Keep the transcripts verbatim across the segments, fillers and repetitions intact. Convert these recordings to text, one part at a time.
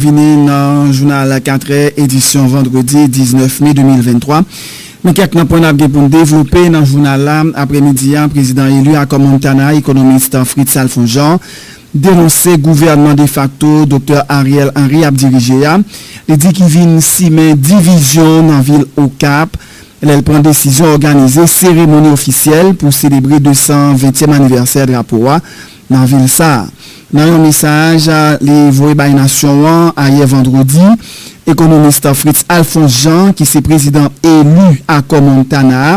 Vini nan jounal katrè, edisyon vandredi diznèf me de mil venntwa. Men kèk nan pwen n ap gen pou n devlope nan jounal la. Aprèmidi a, prezidan eli Akò Montana, ekonomis Fritz Alphonse Jean, denonse gouvènman defakto Doktè Ariel Henry ap dirije a. Li di ki vin simen divizyon nan vil Okap, lè l pran desizyon òganize seremoni ofisyèl pou selebre de san ventyèm anivèsè drapo a nan vil sa a. Nan yon mesaj li voye bay nasyon an ayè vandredi, ekonomis Fritz Alphonse Jean, ki se prezidan eli Akò Montana a,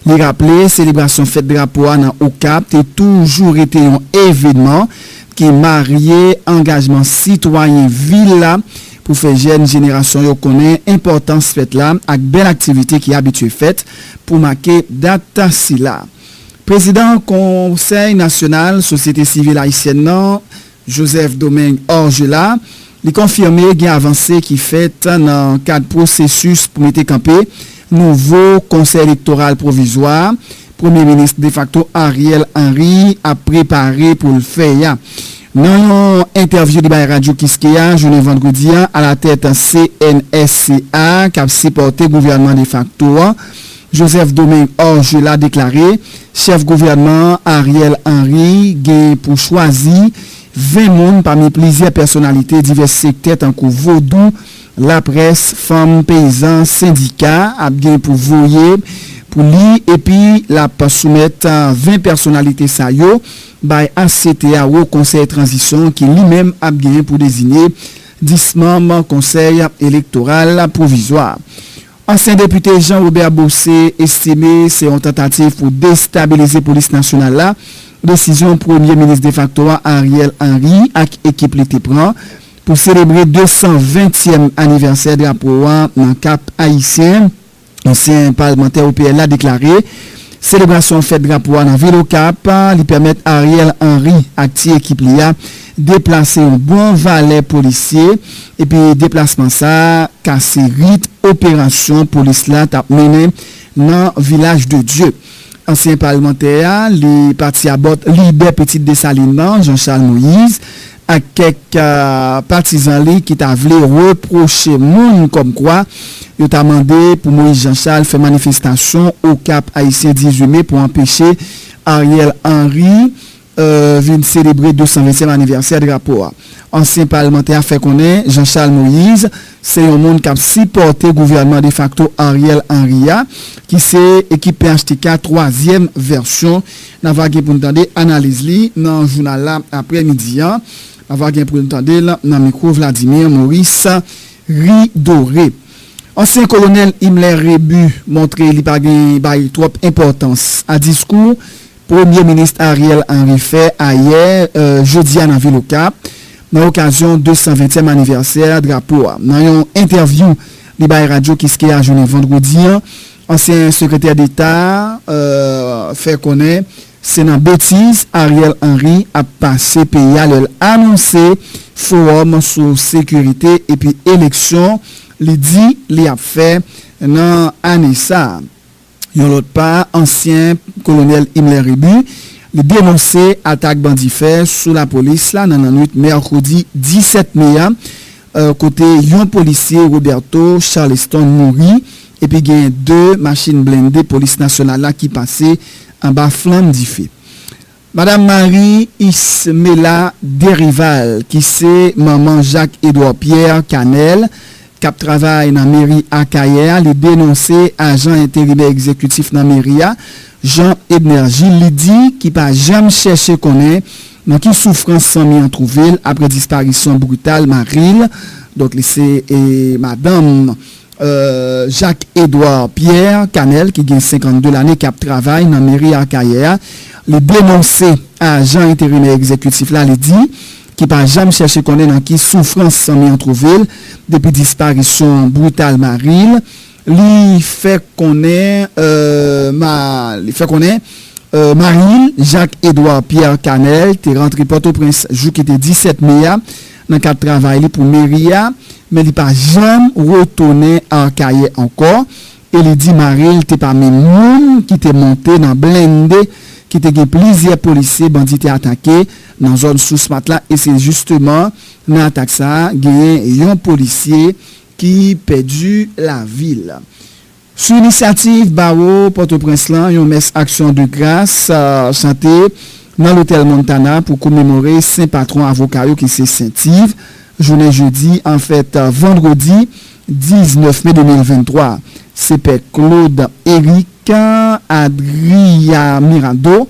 li raple selebrasyon fèt drapo a nan Okap te toujou rete yon evènman ki marye angajman sitwayen vil la pou fè jèn jenerasyon yo konnen enpòtans fèt la ak bèl aktivite ki abitye fèt pou make dat sila. Prezidan Konsèy Nasyonal Sosyete Sivil Ayisyèn nan, Joseph Domingue Orgela, li konfime gen avanse ki fèt nan kad pwosesis pou mete kanpe nouvo Konsèy Elektoral Pwovizwa a Premye Minis defakto Ariel Henry ap prepare pou l fè a. Nan yon entèvyou li bay Radyo Kiskeya jounen vandredi a, alatèt C N S C A k ap sipòte gouvènman defakto a, Joseph Domingue Orgela deklare chèf gouvènman an Ariel Henry gen pou chwazi ven moun pami plizyè pèsonalite divès sektè tankou vodou, laprès, fanm, peyizan, sendika ap gen pou voye pou li epi l ap soumèt ven pèsonalite sa yo bay H C T a, Wo Konsèy Tranzisyon, ki li menm ap genyen pou deziye dis manm Konsèy Elektoral Pwovizwa. Ansyen depite Jean Robert Bossé estime se yon tantativ pou destabilize polis nasyonal la, desizyon Premye Minis defakto a Ariel Henry ak ekip li te pran pou selebre de san ventyèm anivèsè drapo a nan Kap Ayisyen. Ansyen palmantè O P L la deklare selebrasyon fèt drapo a nan vil Okap li pèmèt Ariel Henry ak ti ekip li a deplase yon bon valè polisye, epi deplasman sa a kase rit operasyon polis la t ap mennen nan Vilaj de Dye. Ansyen palmantè a, li pati abòt lidè Pitit Desalin nan, Jean Charles Moïse, ak kèk patizan li ki ta vle repwoche moun kòmkwa yo ta mande pou Moïse Jean Charles fè manifestasyon Okap Ayisyen dizuit me pou anpeche Ariel Henry vin selebre de san ventyèm anivèsè drapo a. Ansyen palmantè a fè konnen Jean Charles Moïse se yon moun k ap sipòte gouvènman defakto Ariel Henry a, ki se ekip P H T K twazyèm vèsyon. N a va gen pou n tande analiz li nan jounal la aprèmidi a. N a va gen pou n tande l nan mikwo Vladimir Maurice Ridoré. Ansyen kolonèl Himmler Rébu montre li pa gen bay twòp enpòtans a diskou Premye Minis Ariel Henry fè ayè jedi a nan vil Okap, nan okazyon de san ventyèm anivèsè drapo a. Nan yon entèvyou li bay Radyo Kiskeya jounen vandredi a, ansyen sekretè deta a fè konnen se nan betiz Ariel Henry ap pase peyi a lè l anonse Fowòm sou Sekirite epi Eleksyon li di li ap fè nan ane sa a. Yon lòt pa, ansyen kolonèl Himmler Rébu, li denonse atak bandi fè sou lapolis la nan lannwit mèkredi disèt me a, kote yon polisye Roberto Charleston mouri, epi gen de machin blende polis nasyonal la ki pase anba flanm dife. Madanm Marie Ismela Derival, ki se manman Jacques Edouard Pierre Canel, k ap travay nan meri Akayè a, li denonse ajan enterimè egzekitif nan meri a, Jean Edner Gilles, li di ki pa janm chèche konnen nan ki soufrans fanmi an twouve l apre disparisyon brital mari l. Donk, li se, e, madanm Jacques Edouard Pierre Canel, ki gen senkannde lane, k ap travay nan meri Akayè a. Li denonse ajan enterimè egzekitif la, li di ki pa janm chèche konnen nan ki soufrans fanmi an twouve l depi disparisyon brital mari l. Li fè konnen, e, ma, li fè konnen, e, mari l, Jacques Edouard Pierre Canel, te rantre Pòtoprens jou ki te disèt me a nan kad travay li pou meri a, men li pa janm retounen Akayè ankò, e li di mari l te pami moun ki te monte nan blende ki te gen plizyè polisye bandi te atake nan zòn Sous Matla, e se jisteman nan atak sa a genyen yon polisye ki pèdi lavi l. Sou inisyativ bawo Pòtoprens lan, yon mès aksyon de gras, euh, chante nan lotèl Montana pou komemore sen patwon avoka yo ki se Sent Iv. Jounen jedi, an fèt, euh, vandredi diznèf me de mil venntwa, se pè Claude Eric Adriamirando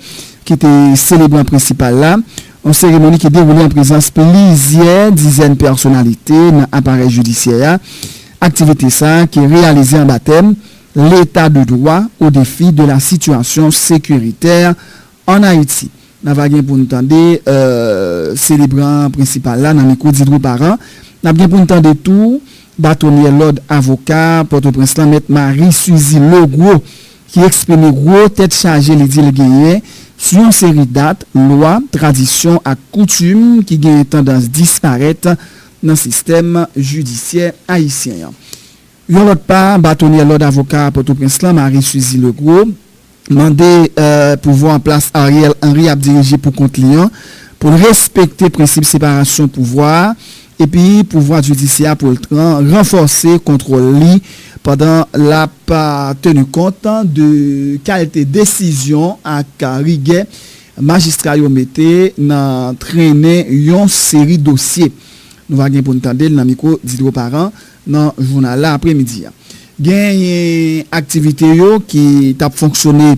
ki te selebran prensipal la. Yon seremoni ki dewoule an prezans plizyè dizèn pèsonalite nan aparèy jidisyè a. Aktivite sa a ki reyalize anba tèm L'état de droit au défi de la situation sécuritaire en Haïti. N a va gen pou n tande, euh, selebran prensipal la nan mikwo Didro Paran. N ap gen pou n tande tou batonyè lòd avoka Pòtoprens lan, Mèt Marie Suzy Legros, ki eksprime gwo tèt chaje li di l genyen sou yon seri dat, lwa, tradisyon ak koutim ki genyen tandans disparèt nan sistèm jidisyè ayisyen an. Yon lòt pa, batonyè lòd avoka Pòtoprens lan, Marie Suzy Legros, mande, euh, pouvwa an plas Ariel Henry ap dirije pou kont li an, pou l respekte prensip separasyon pouvwa a, epi pouvwa jidisyè a pou l tran-, ranfòse kontwòl li pandan l ap, euh, teni kont de kalite desizyon ak, euh, rigè majistra yo mete nan trennen yon seri dosye. Nou va gen pou n tande l nan mikwo Didro Paran nan jounal la apremidi a. Genyen aktivite yo ki t ap fonksyone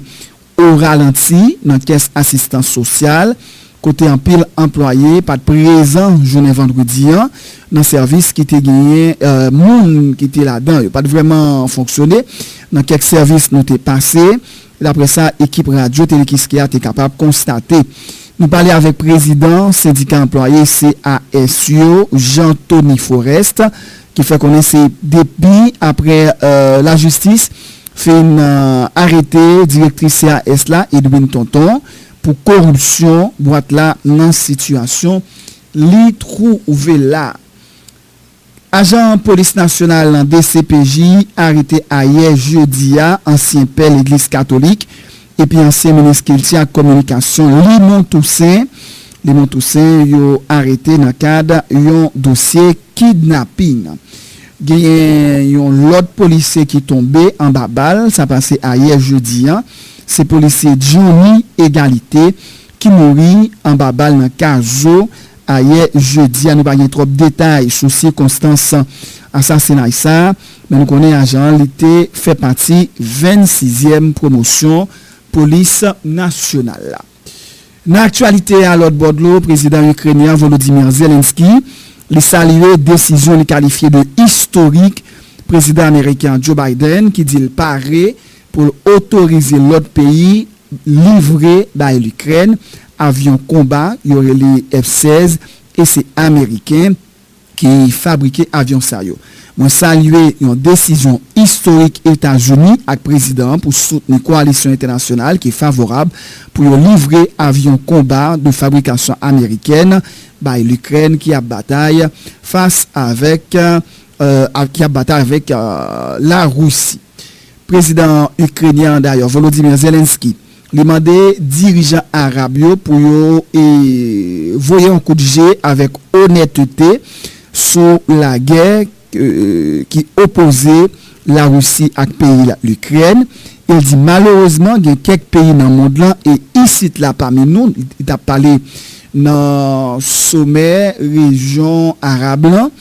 o ralanti nan kès asistans sosyal, kote anpil anplwaye pa t prezan jounen vandredi an nan sèvis ki te genyen, euh, moun ki te ladan yo pa t vrèman fonksyone. Nan kèk sèvis nou te pase, daprè sa ekip radyo Tele Kiskeya te kapab konstate. Nou pale avèk prezidan sendika anplwaye C A S yo, Jean Tony Forest, ki fè konnen se depi aprè, euh, lajistis fin, euh, arete direktris C A S la, Edwin Tonton, pou koripsyon bwat la nan sitiyasyon li twouve la. Ajan polis nasyonal D C P J arete ayè jedi a ansyen pè legliz katolik epi ansyen minis kilti ak kominikasyon Limon Toussaint. Limon Toussaint yo arete nan kad yon dosye kidnaping. Genyen yon lòt polisye ki tonbe anba bal, sa pase ayè jedi a. Se polisye Johnny Egalite ki mouri anba bal nan Kazo ayè jedi a. Nou pa gen twòp detay sou sikonstans asasinay sa a, men nou konnen ajan an li te fè pati vennsizyèm pwomosyon polis nasyonal la. Nan aktyalite a, lòt bò dlo, prezidan ikrenyen an Volodymyr Zelensky, li salye desizyon li kalifye de istorik prezidan ameriken an Joe Biden, ki di l pare pou l otorize lòt peyi livre bay Likrèn avyon konba yo rele F sèz, e se ameriken ki fabrike avyon sa yo. Mwen salye yon desizyon istorik Etazini ak prezidan an pou soutni kowalisyon entènasyonal ki favorab pou yo livre avyon konba de fabrikasyon amerikèn bay Likrèn ki ap batay fas avèk, euh, a- ki ap batay avèk, euh, Larisi. Prezidan ikrenyen an, dayè, Volodymyr Zelensky, li mande dirijan arab yo pou yo, e, voye yon kout je avèk onètete sou lagè, e, ki opoze Larisi ak peyi Likrèn. E l di, malerezman, gen kèk peyi nan mond lan, e isit la pami nou, li t ap pale nan somè rejyon arab lan,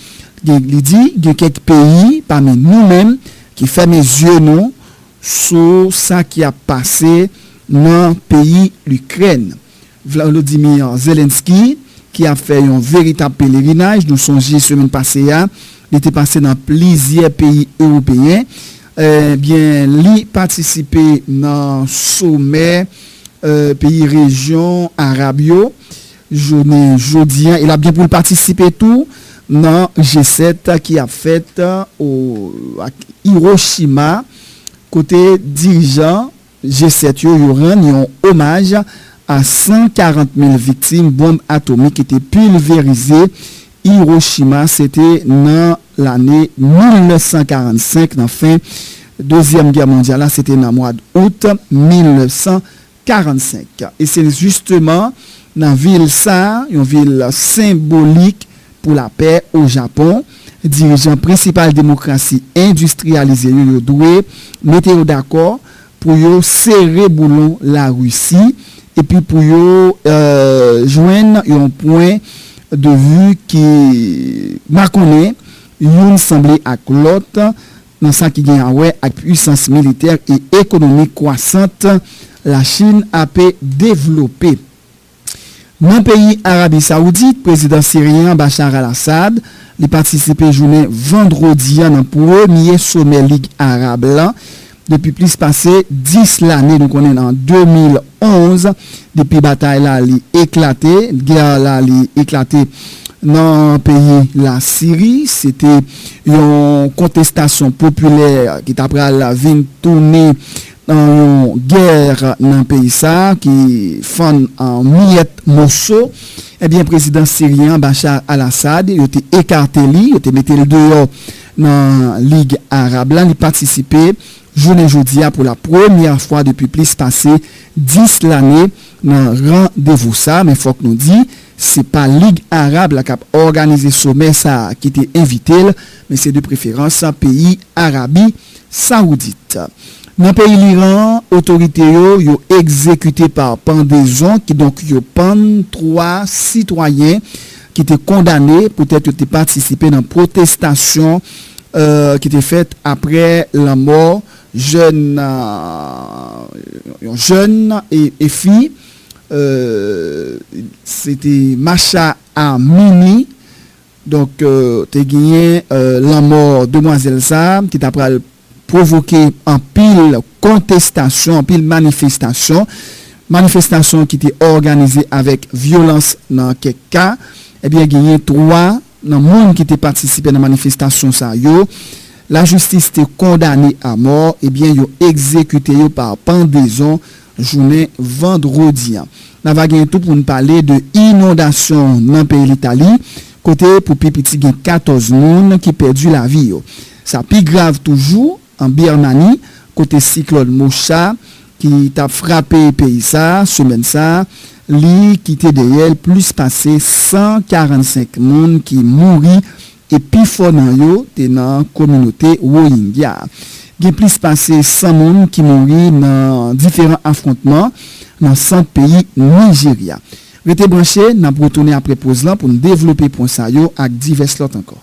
gen, li di, gen kèk peyi pami nou menm ki fèmen zye nou sou sa ki ap pase nan peyi Likrèn. Volodymyr Zelensky, ki ap fè yon veritab pelerinaj, nou sonje semèn pase a, li te pase nan plizyè peyi ewopeyen. Ebyen, li patisipe nan somè, eh, peyi rejyon arab yo jounen jodi a. E l ap gen pou l patisipe tou nan G sèt ki ap fèt, o, ak Hiroshima, kote dirijan G sèt yo, yo rann yon omaj a san karant mil viktim bonm atomik ki te pilverize Hiroshima. Se te nan lane mil nèf san karannsenk, nan fen Dezyèm Gè Mondyal la, se te nan mwa out mil nèf san karannsenk. E se jisteman nan vil sa a, yon vil senbolik pou lapè o Japon, dirijan prensipal demokrasi endistriyalize yo, yo dwe mete yo dakò pou yo sere boulon Larisi epi pou yo, euh, jwenn yon pwen de vi ki makonnen youn sanble ak lòt nan sa ki gen a wè ak pwisans militè e ekonomik kwasant Lachin ap devlope. Nan peyi Arabi Sawoudit, prezidan siryen an Bashar al-Assad, li patisipe jounen vandredi a nan premye somè Lig Arab la depi plis pase dis lane. Nou konnen an de mil onz, depi batay la li eklate, gè la li eklate nan peyi Lasiri, se te yon kontestasyon popilè ki ta pral vin tounen nan yon gè nan peyi sa a ki fann an miyèt moso. Ebyen, prezidan siryen an Bashar al-Assad, yo te ekate li, yo te mete l deyò nan Lig Arab la. Li patisipe jounen jodi a pou la premyè fwa depi plis pase dis lane nan randevou sa a. Men fòk nou di, se pa Lig Arab la k ap òganize somè sa a ki te envite l, men se de preferans peyi Arabi Sawoudit. Nan peyi Liran, otorite yo, yo egzekite pa pandezon, kidonk yo pann twa sitwayen ki te kondane poutèt yo te patisipe nan pwotestasyon, euh, ki te fèt apre lanmò jèn, euh, yon jèn e, e fi, euh, se te Masha Amini. Donk, euh, te genyen, euh, lanmò demwazèl sa a ki ta pral pwovoke anpil kontestasyon, anpil manifestasyon. Manifestasyon ki te òganize avèk vyolans nan kèk ka. Ebyen, genyen twa nan moun ki te patisipe nan manifestasyon sa yo. Lajistis te kondane a mò, ebyen, yo egzekite yo pa pandezon jounen vandredi a. N a va gen tou pou n pale de inondasyon nan peyi Litali, kote pou pi piti gen katòz moun ki pèdi lavi yo. Sa pi grav toujou an Birmani, kote siklòn Mocha ki t ap frape peyi sa a, semèn sa a, li kite dèyè l plis pase san karannsenk moun ki mouri e pifò nan yo te nan kominote Rohingya. Gen plis pase san moun ki mouri nan diferan afwontman nan sant peyi Nijerya. Rete branche, n ap retounen apre poz lan pou n devlope pwen sa yo ak divès lòt ankò.